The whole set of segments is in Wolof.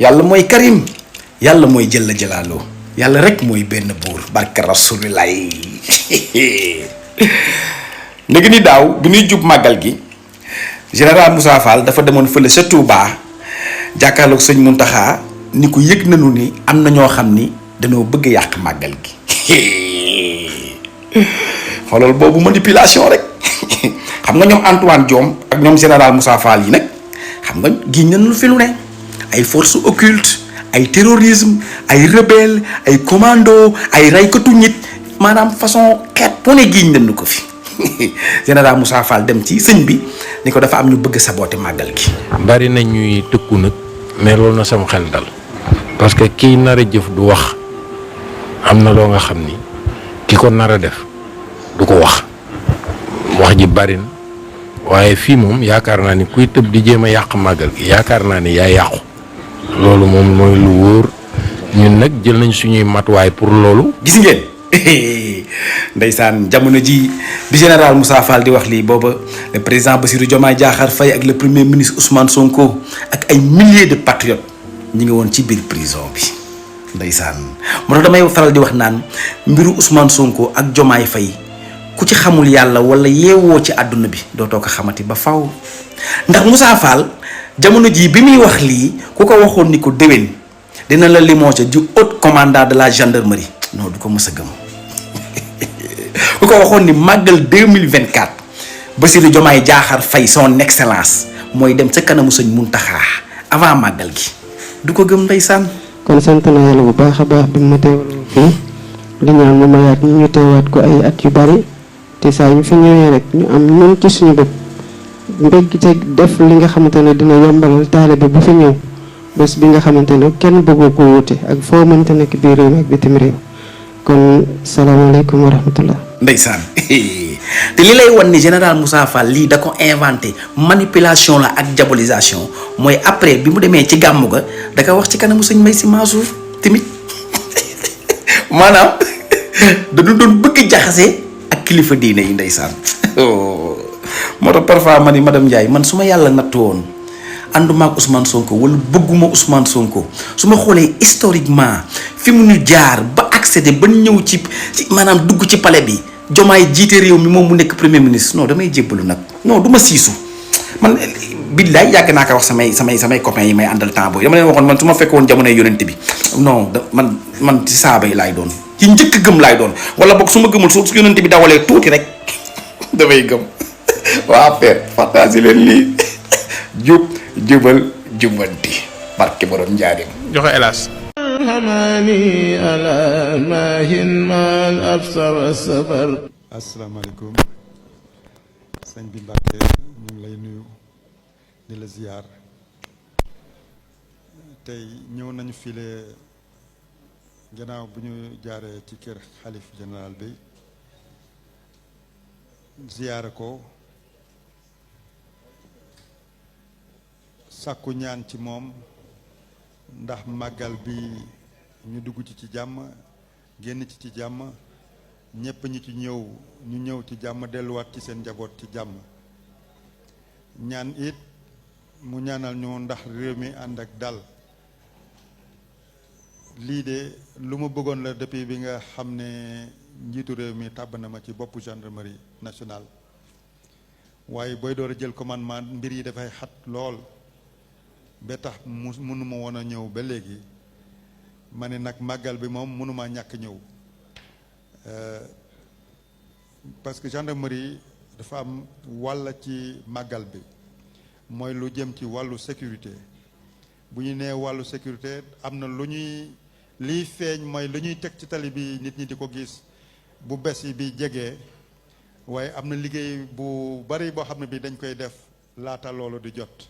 yàlla mooy karim yàlla mooy jël la jëlaaloo yàlla rek mooy benn buur barka rasulilaay léegi ni daaw bi ñuy jub màggal gi général Moussa Fall dafa demoon fële sa Touba jàkkaarloog sëñ Muntaxa ni ko yëg nañu ni am na ñoo xam ni dañoo bëgg yàq màggal gi xoolal boobu manipulation rek xam nga ñoom Antoine Diome ak ñoom général Moussa Fall yi nag xam nga giñ nañu fi lu ne ay forces occultes ay terrorisme ay rebelle ay commando ay raykatu nit maanaam façon xeet bu ne giñ nañu ko fi général Moussa Fall dem ci sëñ bi ni ko dafa am ñu bëgg saboter màggal gi. bari na ñuy tëkku nag mais loolu na sama xel dal parce que kii nar a jëf du wax am na loo nga xam ni ki ko nar a def du ko wax ji bari na waaye fii moom yaakaar naa ni kuy tëb di jéem a yàq màggal gi yaakaar naa ni yaa yàqu loolu moom mooy lu wóor ñun nag jël nañ suñuy matuwaay pour loolu. gis ngeen ndeysaan jamono ji bi général Moussa Fall di wax lii booba le président Bassirou Diomaye Diakhar Faye ak le premier ministre Ousmane Sonko ak ay milliers de patriotes ñi ngi woon ci biir prison bi ndeysaan moo tax damay faral di wax naan mbiru Ousmane Sonko ak Diomaye Faye ku ci xamul yàlla wala yeewoo ci àdduna bi dootoo ko xamati ba faw ndax Moussa Fall jamono ji bi muy wax lii ku ko waxoon ni ko déwén dina la limoger du haut commandant de la gendarmerie non du ko mës a gëm ku ko waxoon ni màggal 2024 Bassirou Diomaye Diakhar Faye son excellence mooy dem ca kanamu sëñ Muntaxa avant màggal gi du ko gëm ndeysaan. kon sant na yàlla bu baax a baax bi mu teewal fii li ñaan mu mayaat ñu teewaat ko ay at yu bari te saa ñu fi ñëwee rek ñu am ñun ci suñu bopp mbégte def li nga xamante ne dina yombalal taalibe bu fi ñëw bés bi nga xamante ne kenn bëggoo ko wuute ak foo mënta nekk biir réew mi ak bitim réew kon salaamaaleykum wa rahmatullah. ndeysaan te li lay wan ni général Moussa Fall lii da ko inventé manipulation la ak diabolisation mooy après bi mu demee ci gàmmu ga da ko wax ci kanamu sëñ Mbaye Sy Mansour tamit maanaam dañu doon bëgg jaxase ak kilifa diine yi ndeysaan moo tax parfois ma ni madame Ndiaye man su ma yàlla nattu woon ànduma ak Ousmane Sonko wala bëgguma Ousmane Sonko su ma xoolee historiquement fi mu ñu jaar ba accéder ba ñëw ci maanaam dugg ci palais bi Diomaye jiite réew mi moom mu nekk premier ministre non damay jébbalu nag non du ma siisu man billaay yàgg naa ko wax samay copains yi may àndal temps boobu dama leen waxoon man su ma fekk woon jamonoy yonent bi non man ci saaba yi laay doon ci njëkk gëm laay doon wala boog su ma gëmul su yonent bi dawalee tuuti rek damay gëm waa père partage leen lii jubal jubanti barke borom njaarim joxe hélas hamani ala mahin mal absar safar. asalaamaaleykum sëñ bi Mbàkke ñu ngi lay nuyu di la ziyaar tey ñëw nañu file gannaaw bu ñu jaaree ci kër xalif général bi ziyaare ko sàkku ñaan ci moom ndax màggal bi ñu dugg ci jàmm génn ci jàmm ñépp ñi ci ñëw ñu ñëw ci jàmm delluwaat ci seen njaboot ci jàmm ñaan it mu ñaanal ñu ndax réew mi ànd ak dal lii de lu ma bëggoon la depuis bi nga xam ne njiitu réew mi tàbb na ma ci boppu gendarmerie nationale waaye booy door a jël commandement mbir yi dafay xat lool ba tax mënuma woon a ñëw ba léegi ma ne nag màggal bi moom mënuma ñàkk ñëw parce que gendarmerie dafa am wàll ci màggal bi mooy lu jëm ci wàllu sécurité bu ñu nee wàllu sécurité am na lu ñuy liy feeñ mooy lu ñuy teg ci tali bi nit ñi di ko gis bu bés yi bi jegee waaye am na liggéey bu bari boo xam ne bi dañ koy def laata loolu di jot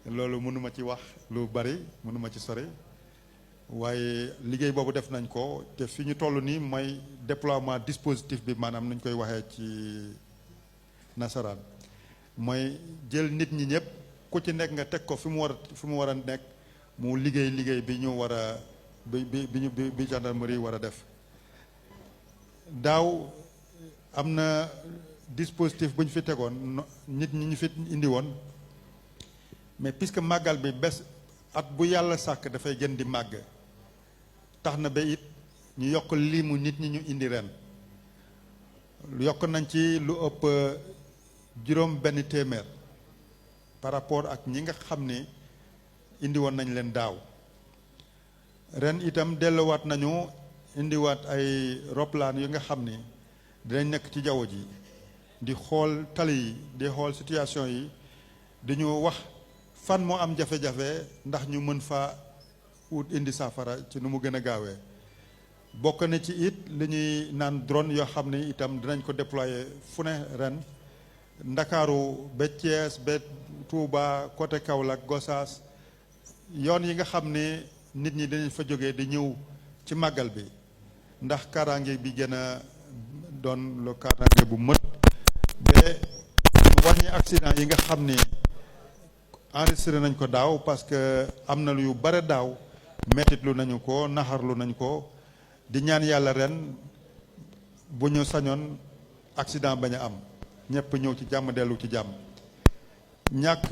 loolu mënuma ci wax lu bari mënuma ci sori waaye liggéey boobu def nañ ko te fi ñu toll nii mooy déploiement dispositif bi maanaam nuñ koy waxee ci nasaraan mooy jël nit ñi ñëpp ku ci nekk nga teg ko fi mu war a nekk mu liggéey bi ñu war a bi gendarmerie war a def daaw am na dispositif bu ñu fi tegoon nit ñi ñu fi indi woon mais puisque màggal bi bés at bu yàlla sàkk dafay gën di màgg tax na ba it ñu yokk limu nit ñi ñu indi ren yokk nañ ci lu ëpp juróom benn téeméer par rapport ak ñi nga xam ni indi woon nañ leen daaw ren itam delluwaat nañu indiwaat ay roplaan yu nga xam ni dinañ nekk ci jaww ji di xool tali yi di xool situation yi di ñu wax fan moo am jafe-jafe ndax ñu mën fa wut indi saafara ci nu mu gën a gaawee bokk na ci it li ñuy naan drone yoo xam ne itam dinañ ko déployer fu ne ren Ndakaaru ba Thiès ba Touba côté Kaolack Gossas yoon yi nga xam ne nit ñi dañu fa jógee di ñëw ci màggal bi ndax kaaraange bi gën a doon lu kaaraange bu mët ba wàññi accident yi nga xam ne enregistré nañ ko daaw parce que am na yu bare daaw mettitlu nañu ko naxarlu nañ ko di ñaan yàlla ren bu ñu sañoon accident bañ a am ñëpp ñëw ci jàmm dellu ci jàmm ñàkk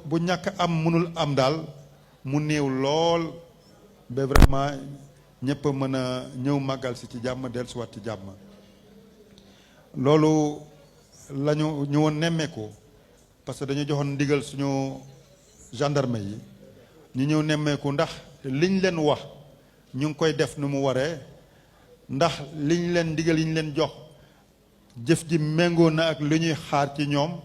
bu ñàkk am mënul am daal mu néew lool ba vraiment ñëpp mën a ñëw màggal si ci jàmm dellusiwaat ci jàmm loolu la ñu ñëwoon nemmeeku parce que dañu joxoon ndigal suñu gendarme yi ñu ñëw nemmeeku ndax liñ leen wax ñu ngi koy def nu mu waree ndax liñ leen ndigal yi ñu leen jox jëf ji méngoo na ak li ñuy xaar ci ñoom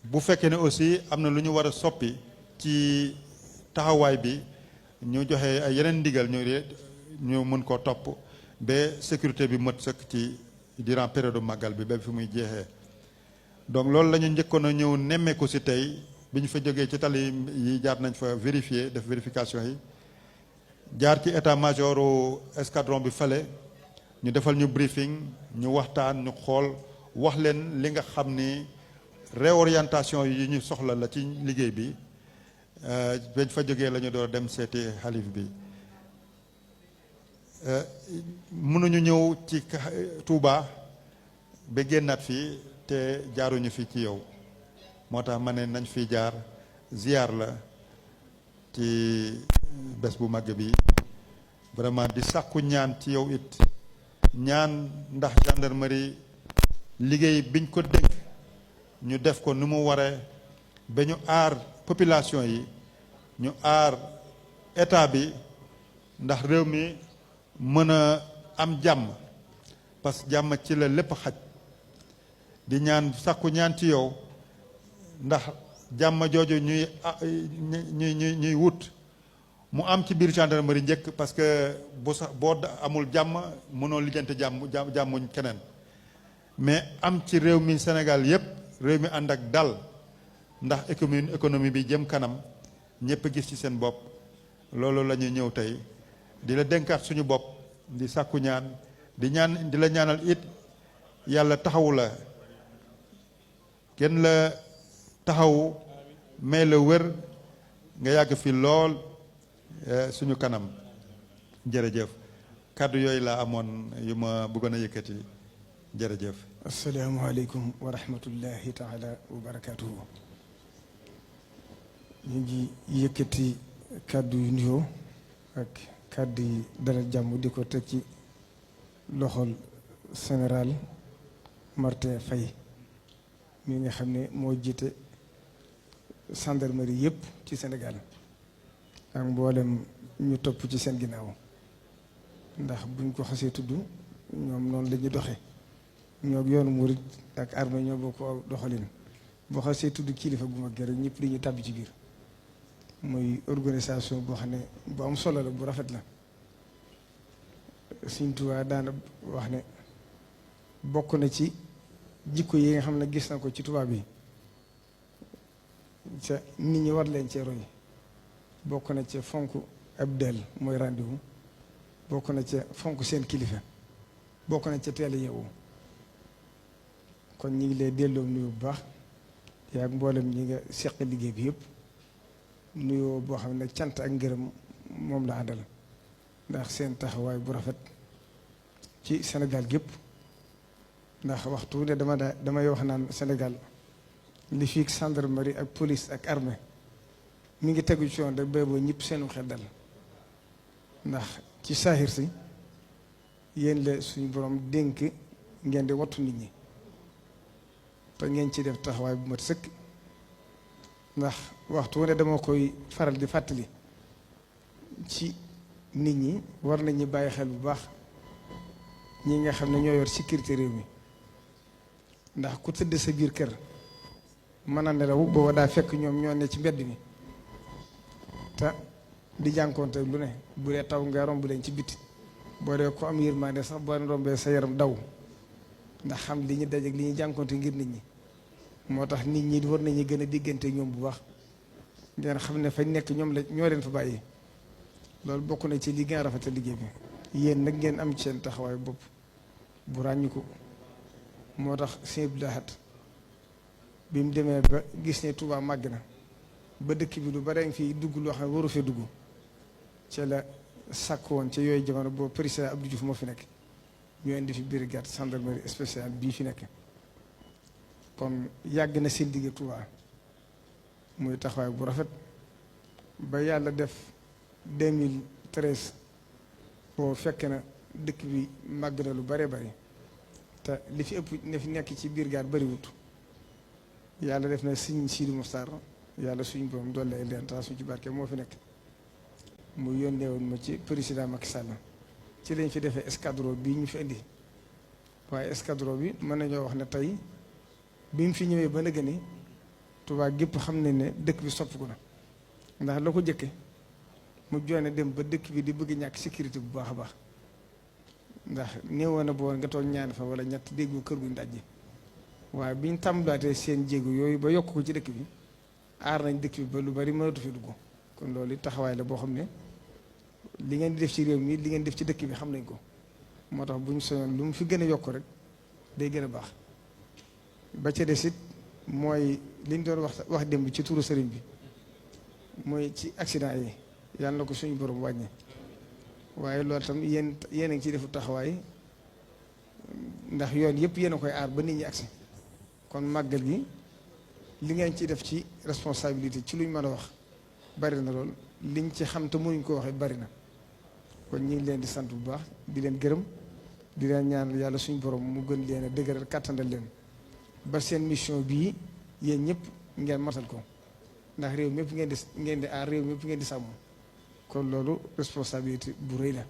bu fekkee ne aussi am na lu ñu war a soppi ci taxawaay bi ñu joxe ay yeneen ndigal ñu mën koo topp ba sécurité bi mët sëkk ci durant période màggal bi ba fi muy jeexee donc loolu la ñu njëkkoon a ñëw nemmeeku si tey bi ñu fa jógee ci tali yi jaar nañ fa vérifier def vérification yi jaar ci état majoru escadron bi fale ñu defal ñu briefing ñu waxtaan ñu xool wax leen li nga xam ni réorientation yi ñu soxla la ci liggéey bi bañ fa jógee la ñu door dem seeti xalif bi mënuñu ñëw ci Touba ba génnaat fii te jaaruñu fi ci yow moo tax ma ne nañ fi jaar ziar la ci bés bu màgg bi vraiment di sàkku ñaan ci yow it ñaan ndax gendarmerie liggéey biñ ko dénk ñu def ko nu mu waree ba ñu aar population yi ñu aar état bi ndax réew mi mën a am jàmm parce que jàmm ci la lépp xaj di ñaan sàkku ñaan ci yow ndax jàmm jooju ñuy wut mu am ci biir gendarmerie njëkk parce que bu sax boo amul jàmm mënoo lijjante jàmmuñ keneen mais am ci réew mi Sénégal yépp réew mi ànd ak dal ndax économie bi jëm kanam ñëpp gis ci seen bopp loolu la ñuy ñëw tey di la dénkaat suñu bopp di sàkku ñaan di la ñaanal it yàlla taxawu la kenn la taxawu may la wër nga yàgg fi lool suñu kanam jërëjëf kàddu yooyu laa amoon yu ma bëggoon a yëkkati jërëjëf. asalaamaaleykum wa rahmatullahi taala wa barakaatuhu. ñu ngi yëkkati kàddu yu nuyoo ak kàddu yi dalal jàmm di ko teg ci loxol général Martin Faye mi nga xam ne moo jiite gendarmerie yëpp ci Sénégal ak mboolem ñu topp ci seen ginnaaw ndax buñ ko xasee tudd ñoom noonu la ñuy doxe ñoo yoonu murit ak armée ñoo bokk doxalin boo xasee tudd kilifa gu mag rek ñëpp dañuy tàbbi ci biir muy organisation boo xam ne bu am solo la bu rafet la Sëñ Tuubaa daana wax ne bokk na ci jikko yi nga xam ne gis na ko ci tubaab yi ca nit ñi war leen cee roy bokk na ca fonk ab del mooy rendez-vous bokk na ca fonk seen kilifa bokk na ca teel a yeewu kon ñi ngi lay delloo nuyu bu baax yaa ak mboolem ñi nga seq liggéey bi yëpp nuyoo boo xam ne cant ak ngërëm moom la àndal ndax seen taxawaay bu rafet ci Sénégal gépp ndax waxtu ne damay wax naan Sénégal li fi gendarmerie ak police ak armée mi ngi tegu ci yoon rek bay boo ñëpp seenu xel dal ndax ci saaxir si yéen la suñu borom dénk ngeen di wattu nit ñi te ngeen ci def taxawaay bu mat sëkk ndax waxtu wu ne dama koy faral di fàttali ci nit ñi war nañu bàyyi xel bu baax ñi nga xam ne ñoo yor sécurité réew mi ndax ku tëdd sa biir kër mën a nelaw booba daa fekk ñoom ñoo ne ci mbedd mi te di jànkoonte lu ne bu dee taw nga romb leen ci biti boo dee ko am yërmande sax boo rombee sa yaram daw ndax xam li ñu dajeek li ñuy jànkoonte ngir nit ñi moo tax nit ñi war nañu gën a diggante ñoom bu baax ngeen xam ne fañ nekk ñoom la ñoo leen fa bàyyi loolu bokk na ci li gën a rafetal liggéey bi yéen nag ngeen am ci seen taxawaay bopp bu ràññiku moo tax Sëñ Abdou Lahad bi mu demee ba gis ne Touba màgg na ba dëkk bi lu bare fii dugg loo xam ne waru fee dugg ca la sàkk woon ca yooyu jamono boobu président Abdou Diouf moo fi nekk ñu indi fi brigade gendarmerie spéciale bii fi nekk kon yàgg na seen digg Touba muy taxawaay bu rafet ba yàlla def 2013 boo fekk na dëkk bi màgg na lu bare bari te li fi ëpp ne fi nekk ci brigade bariwut yàlla def na Sëñ Sidi Moxtaar yàlla suñu borom doole ay leen tax suñu ci barke moo fi nekk mu yónnee woon ma ci président Macky Sall ci lañ fi defee escadron bii ñu fi indi waaye escadron bi mën nañoo wax ne tey bi mu fi ñëwee ba nëgë ni Touba gépp xam ne ne dëkk bi soppiku na ndax la ko jëkke mu joone dem ba dëkk bi di bëgg ñàkk sécurité bu baax a baax ndax néewoon na boo nga toog ñaani fa wala ñett déggu kër guñ dajji waaye biñ tàmbalaatee seen jéego yooyu ba yokk ko ci dëkk bi aar nañ dëkk bi ba lu bari mënatu fi dugg kon loolu taxawaay la boo xam ne li ngeen di def ci réew mi li ngeen def ci dëkk bi xam nañ ko moo tax bu ñu soñoon lu mu fi gën a yokk rek day gën a baax ba ca des it mooy liñ doon wax démb ci turu sëriñ bi mooy ci accident yi yàlla na ko suñu borom wàññi waaye loolu tam yéen a ngi ciy defu taxawaay ndax yoon yëpp yéen a koy aar ba nit ñi agsi kon màggal gi li ngeen ci def ci responsabilité ci luñ mën a wax bari na lool liñ ci xam te mënuñ ko waxee bari na kon ñu ngi leen di sant bu baax di leen gërëm di leen ñaan yàlla suñu borom mu gën leen a dëgëral kàttandal leen ba seen mission bii yéen ñëpp ngeen matal ko ndax réew mépp ngeen di aar réew mépp ngeen di sàmm kon loolu responsabilité bu rëy la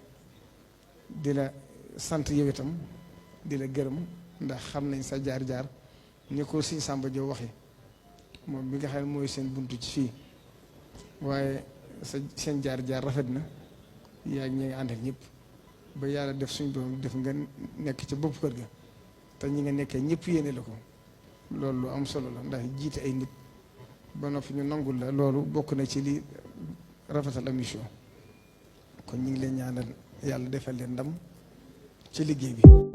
di la sant yow itam di la gërëm ndax xam nañ sa jaar-jaar ñu ko Sëñ Samba Diop waxee moom bi nga xam ne mooy seen buntu ci fii waaye seen jaar-jaar rafet na yaa ngi ñi nga àndal ñëpp ba yàlla def suñ doom def nga nekk ca bopp kër ga te ñi nga nekkee ñëpp yéene la ko loolu lu am solo la ndax jiite ay nit ba noppi ñu nangul la loolu bokk na ci li rafetal am mission kon ñu ngi leen ñaanal yàlla defal leen ndam ci liggéey bi